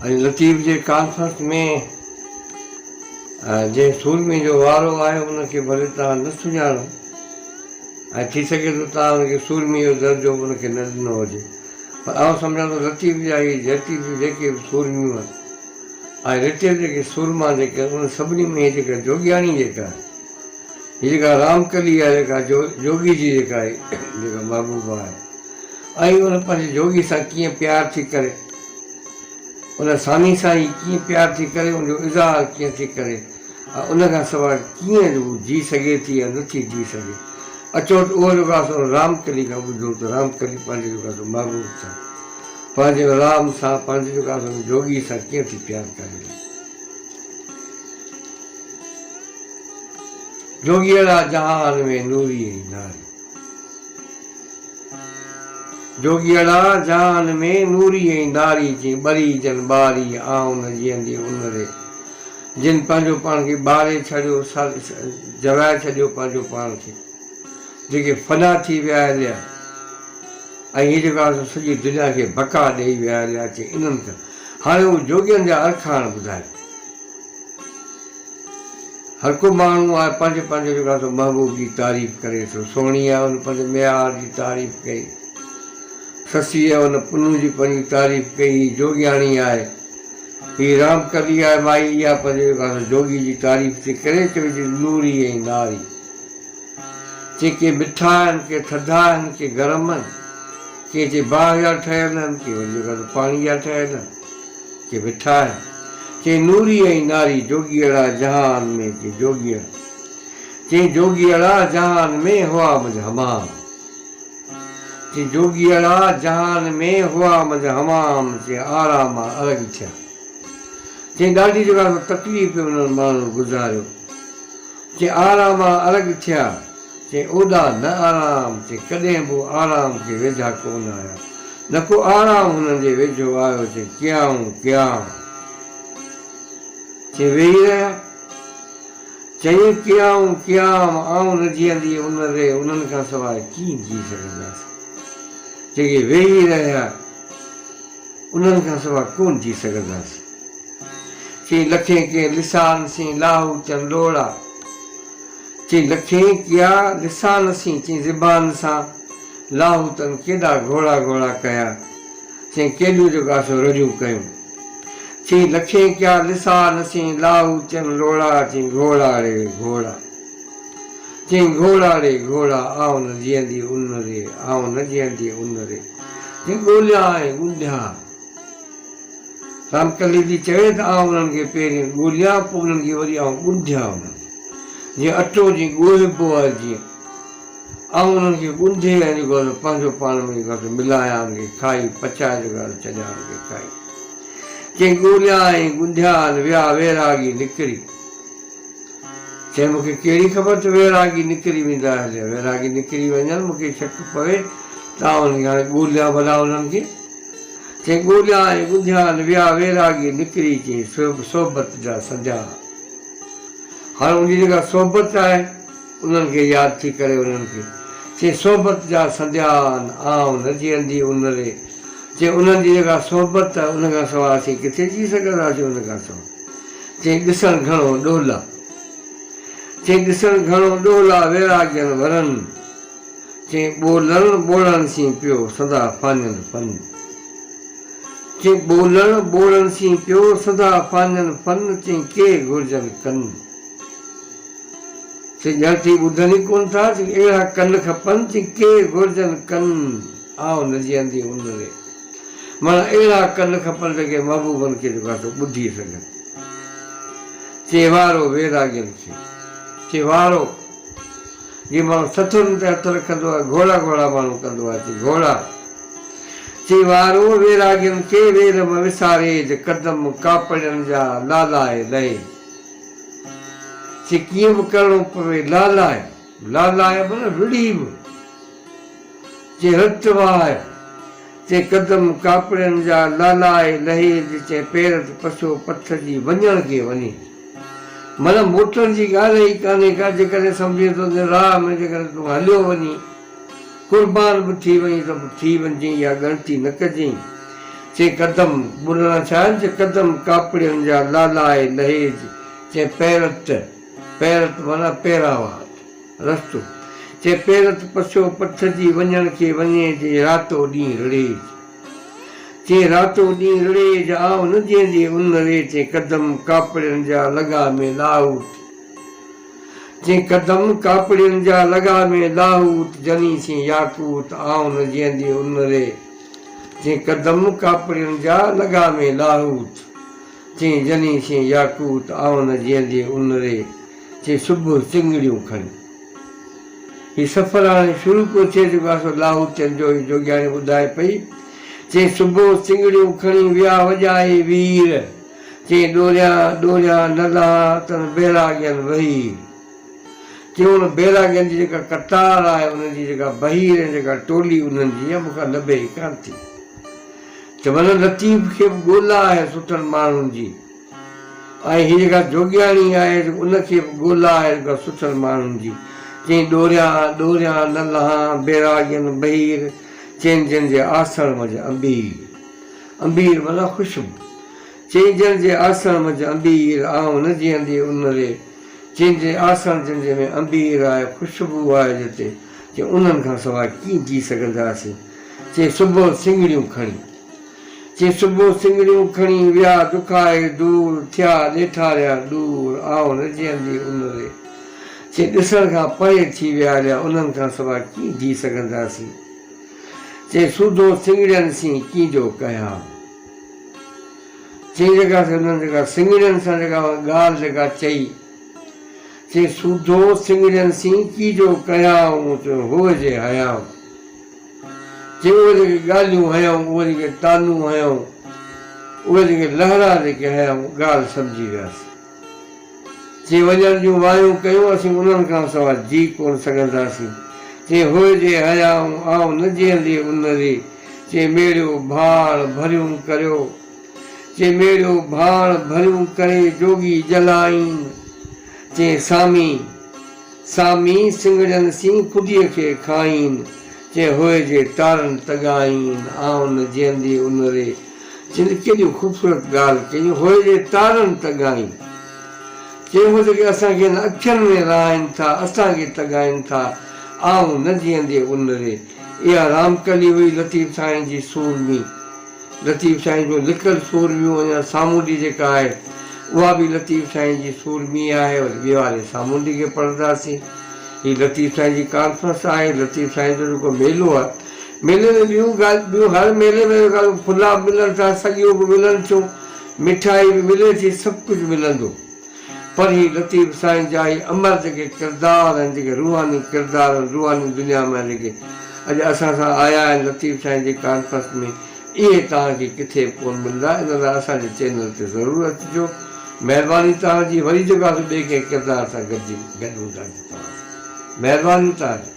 اڄ لطيف جي ڪانفرنس ۾ جنهن سورمي جو وارو آهي ان کي ڀلي توهان نه سڃاڻو ۽ ٿي سگهي ٿو توهان ان کي سورمي جو درجو به ان کي نه ڏنو هجي پر آئون سمجهان ٿو لطيف جا هي جتي جون جيڪي به سورميون آهن ۽ رتي جا جيڪي سورما جيڪي آهن انهن سڀني ۾ هي جيڪا جوڳياڻي جيڪا آهي هي جيڪا رامڪلي آهي جيڪا جوڳي جي جيڪا آهي جيڪا محبوبه آهي ۽ ان پنهنجي جوڳي سان ڪيئن پيار ٿي ڪري، ان سامي سان هي ڪيئن پيار ٿي ڪري، ان جو اظهار ڪيئن ٿي ڪري ۽ ان کان سواء ڪيئن هو جي سگهي ٿي يا نٿي جي سگهي. اچو ته اهو جيڪو آهي سو رامڪلي کان ٻڌون ته رامڪلي پنهنجي جيڪو آهي سو محبوب سان، پنهنجي رام سان، پنهنجي جيڪو آهي سو جوڳي سان ڪيئن ٿي پيار ڪري. جوڳيئڙا جهان ۾ نوري ۽ ناري. جوڳيئڙا جهان ۾ نوري ۽ ناري چين ٻري جن ٻاري آئون نه جيئندي ان ري جن پنهنجو پاڻ کي ٻاري ڇڏيو جلائي ڇڏيو پنهنجو پاڻ کي جيڪي فنا ٿي ويا هليا ۽ هي جيڪو آهي سو سڄي دنيا کي بقا ڏيئي ويا هليا چي انهن کان هاڻي هو جوڳين جا ارکاڻ ٻڌائي. هر ڪو ماڻهو آهي پنهنجي پنهنجي جيڪو آهي سو محبوب جي تعريف ڪري ٿو. سهڻي آهي ان پنهنجي ميهار جي تعريف ڪئي. سسئي آهي ان پنهون جي پنهنجي تعريف ڪئي. هي جوڳياڻي آهي. هي رامڪلي آهي مائي اها پنهنجي جيڪو آهي سو جوڳي جي تعريف ٿي ڪري چوي ٿي نوري ۽ ناري. چي ڪي مٺا آهن ڪي ٿڌا آهن ڪي گرم آهن. ڪي چي باهه جا ٺهيل آهن ڪي وري جيڪو آهي سو پاڻي جا ٺهيل آهن. چي مٺا آهن. چي نوري ۽ ناري جوڳيئڙا جهان ۾، چي جوڳيئڙا. چي جوڳيئڙا جهان ۾ هئا منجهه حمام. چي جوڳيئڙا جهان ۾ هئا منجهه حمام، چي آراما الڳ ٿيا. چي ڏاڍي جيڪا سو تڪليف انهن ماڻهن گذاريو. چي آراما الڳ ٿيا. چي اوڏا نه آرام، چي ڪڏهن به آرام کي ويجها ڪونه آيا، نه ڪو آرام هنن جي ويجهو آيو، چي ڪيائون قيام، چي ويهي رهيا، چيائين ڪيائون قيام، آئون نه جيئندي ان ري، انهن کان سواء ڪيئن جي سگهنداسين، جيڪي ويهي رهيا، انهن کان سواء ڪونه جي سگهنداسين. چي لکين ڪنهن لسان سين لاهوتين لوڙا. چي لکين ڪيا لسان سين چي زبان سان لاهوتن ڪيڏا گهوڙا گهوڙا ڪيا چي ڪيڏيون جو گاسو رڙيون ڪيون چي لکين ڪيا لسان سين لاهوتين لوڙا چي گهوڙا ڙي گهوڙا چي گهوڙا ڙي گهوڙا آئون نه جيئندي ان ري آئون نه جيئندي ان ري چي ڳوليان ۽ ڳنڍيان. رامڪلي ٿي چوي ته آئون انهن کي پهرين ڳوليان پوء انهن کي وري آئون ڳنڍيان انهن کي جيئن اٽو جيئن ڳوهبو آهي جيئن آئون انهن کي ڳنڍي ۽ جيڪو آهي سو پنهنجو پاڻ ۾ جيڪو آهي سو ملايان انهن کي کائي پچائي جيڪو آهي سو ڇڏيان انهن کي کائي چئي ڳوليان ۽ ڳنڍيان ويا ويراڳي نڪري چئي مون کي ڪهڙي خبر ته ويراڳي نڪري ويندا هليا ويراڳي نڪري وڃن مون کي شڪ پوي ته آئون انهن کي هاڻي ڳوليان ڀلا انهن کي چئي ڳوليان ۽ ڳنڌيان ويا ويراڳي نڪري چئي صحبت جا سنڌيا. هاڻ ان جي جيڪا صحبت آهي انهن کي ياد ٿي ڪري انهن کي چئي صحبت جا سنڌيان آئون نه جيئندي ان ري چئي انهن جي جيڪا صحبت آهي ان کان سواء اسين ڪٿي جي سگهنداسين ان کان سواء چئي ڏسڻ گهڻو ڏولا چئي ڏسڻ گهڻو ڏولا ويراڳين ورن. چي ٻولڻ ٻوڙڻ سين پيو سدا فانين فن. چي ٻولڻ ٻوڙڻ سين پيو سدا فانين فن چي ڪي گهرجن ڪن. چي ڄڻ ٿي ٻڌن ئي ڪونه ٿا چي اهڙا ڪن کپن چي ڪي گهرجن ڪن آئون نه جيئندي ان ري. معنيٰ اهڙا ڪن کپن جيڪي محبوبن کي جيڪو آهي سو ٻڌي سگهن. چي وارو ويراڳين کي. چي وارو. جيئن ماڻهو سٿرن تي هٿ رکندو آهي، گهوڙا گهوڙا ماڻهو ڪندو آهي، چي گهوڙا، چي وارو ويراڳين کي وير م وساريج، قدم ڪاپڙين جا لالائي لهي. چي ڪيئن به ڪرڻو پوي لالائي، لالائي معنيٰ وڙهي به. چي رت وهائي، چي قدم ڪاپڙين جا لالائي لهيج، چي پير ته پسيو پٿ جي وڃڻ کي وڃي. معنيٰ موٽڻ جي ڳالهه ئي ڪانهي ڪا، جيڪڏهن سمجهين ٿو ته راهه ۾ جيڪڏهن تون هليو وڃين، قربان به ٿي وڃين ته به ٿي وڃجين اها ڳڻتي نه ڪجين. چي قدم ٻڏڻا ڇا آهن؟ چي قدم ڪاپڙين جا لالائي لهيج، چي پيرت، پيرت معنيٰ پيراوات، رستو، چي پيرت پسيو پٿ جي وڃڻ کي وڃي، چي راتو ڏينهن رڙيج. چي راتو ڏينهن رڙيج، آئون نه جيئندي ان ري، چي قدم ڪاپڙين جا لڳا ۾ لاهوت. چي قدم ڪاپڙين جا لڳا ۾ لاهوت، جني سين ياقوت، آئون نه جيئندي ان ري. جين قدم ڪاپڙين جا لڳا ۾ لاهوت، چين جني سين ياقوت، آئون نه جيئندي ان ري، چي صبح چنگڙيون کڻي. هي سفر هاڻي شروع پيو ٿئي جيڪو آهي سو لاهوتين جو هي جوڳياڻي ٻڌائي پئي، چين صبح چنگڙيون کڻي ويا وڄائي وير، چين ڏوريان ڏوريان نه لهان تن بيراڳين وهير. چيون ان بيراڳين جي جيڪا قطار آهي، انهن جي جيڪا بهير ۽ جيڪا ٽولي انهن جي آهي، مون کان لڀي ئي ڪانه ٿي. ته معنيٰ لطيف کي به ڳولا آهي سٺن ماڻهن جي ۽ هي جيڪا جوڳياڻي آهي ان کي به ڳولا آهي جيڪا سٺن ماڻهن جي. چيائين ڏوريان ڏوريان نه لهان بيراڳين بهير، چين جن جي آسڻ منجهه انبير. انبير معنيٰ خوشبو. چين جن جي آسڻ منجهه انبير، آئون نه جيئندي ان ري. جن جي آسڻ جن جي ۾ عنبير آهي، خوشبو آهي جتي، چي انهن کان سواء ڪيئن جي سگهنداسين؟ چي صبح سنگڙيون کڻي. چي صبح سنگڙيون کڻي ويا دکائي دور، ٿيا ڏيٺاريا ڏور، آئون نه جيئندي ان ري. چي ڏسڻ کان پري ٿي ويا هليا، انهن کان سواء ڪيئن جي سگهنداسين؟ چي سوڌو سنگڙين سين ڪيئن جو ڪيان؟ چئي جيڪا انهن جيڪا سڱڙين سان جيڪا ڳالهه جيڪا چئي، چي سوڌو سڱڙين سين ڪي جو ڪيائون تون هوء جي هيائون. چي اهي جيڪي ڳالهيون هيائون، اهي جيڪي طعنون هيائون، اهي جيڪي لهرا جيڪي هيائون، ڳالهه سمجهي وياسين. چي وڃڻ جون وايون ڪيون، اسين انهن کان سوا جي ڪونه سگهنداسين. چي هوء جي هيائون، آئون نه جيئندي ان ري. چي ميڙيو ڀاڻ ڀريون ڪريو. چي ميڙيو ڀاڻ ڀريون ڪري جوڳي جلائين. چي سامي، سامي سنگڙين سين خوديء کي کائين. چي هوء جي تارن تڳائين، آئون نه جيئندي ان ري. جن ڪيڏي خوبصورت ڳالهه ڪئي، هوء جي تارن تڳائين. چي هو جيڪي اسان کي هن اکين ۾ رهائين ٿا، اسان کي تڳائين ٿا، آئون نه جيئندي ان ري. اها رامڪلي هئي لطيف سائين جي سورمي. لطيف سائين جون لڪل سورميون اڃا سامونڊي جيڪا آهي، اها به لطيف سائين جي سورمي آهي. وري ٻي واري سامونڊي کي پڙهنداسين. هي لطيف سائين جي ڪانفرنس آهي، لطيف سائين جو جيڪو ميلو آهي، ميلي ۾ ٻيون ڳالهيون ٻيون هر ميلي ۾ ڦلا به ملن ٿا، سڳيون به ملن ٿيون، مٺائي به ملي ٿي، سڀ ڪجهه ملندو. پر هي لطيف سائين جا هي امر جيڪي ڪردار آهن، جيڪي روحاني ڪردار آهن، روحاني دنيا مان جيڪي اڄ اسان سان آيا آهن لطيف سائين جي ڪانفرنس ۾ اهي توهان کي ڪٿي به ڪونه ملندا، ان لاء اسان جي چينل تي ضرور اچجو. مهرباني توهان جي وري جيڪو آهي سو ٻئي ڪنهن ڪردار سان گڏجي گڏ هونداسين توهان سان. مهرباني توهان جي.